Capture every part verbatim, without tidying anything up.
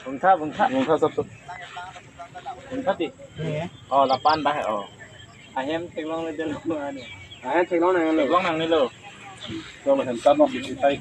Bungtha, bungtha. Bungtha sab sab. Bungtha ti. Iya. Oh, lapan dah. Oh. Ahem theklongle dolo ane. Ahem theklongle dolo. Theklongle dolo. Dolo hem tamo sisi tai.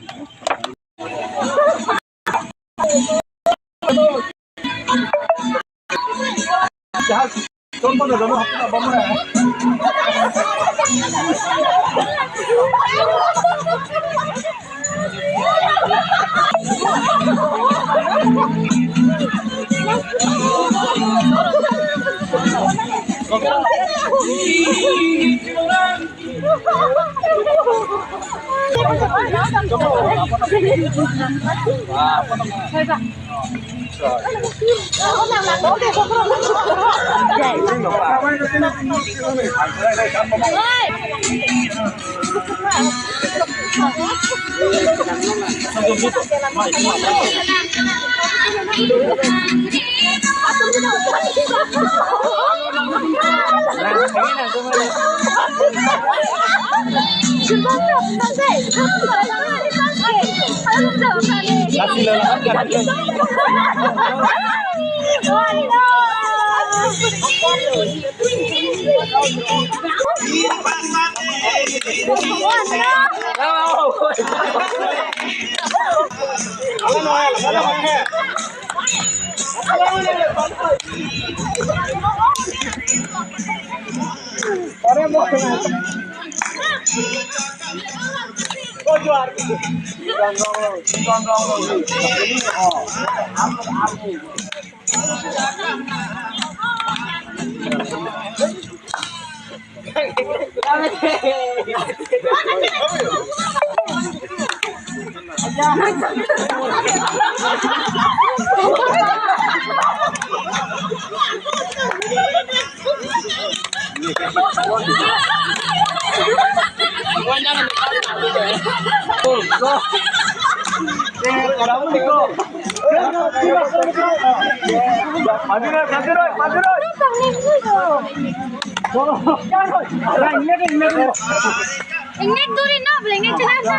Ingnek duri no, ingnek jelas na.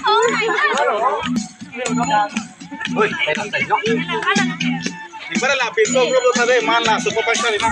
Oh my God. Oi, di mana la pintu grup tadi mana super pasar ini.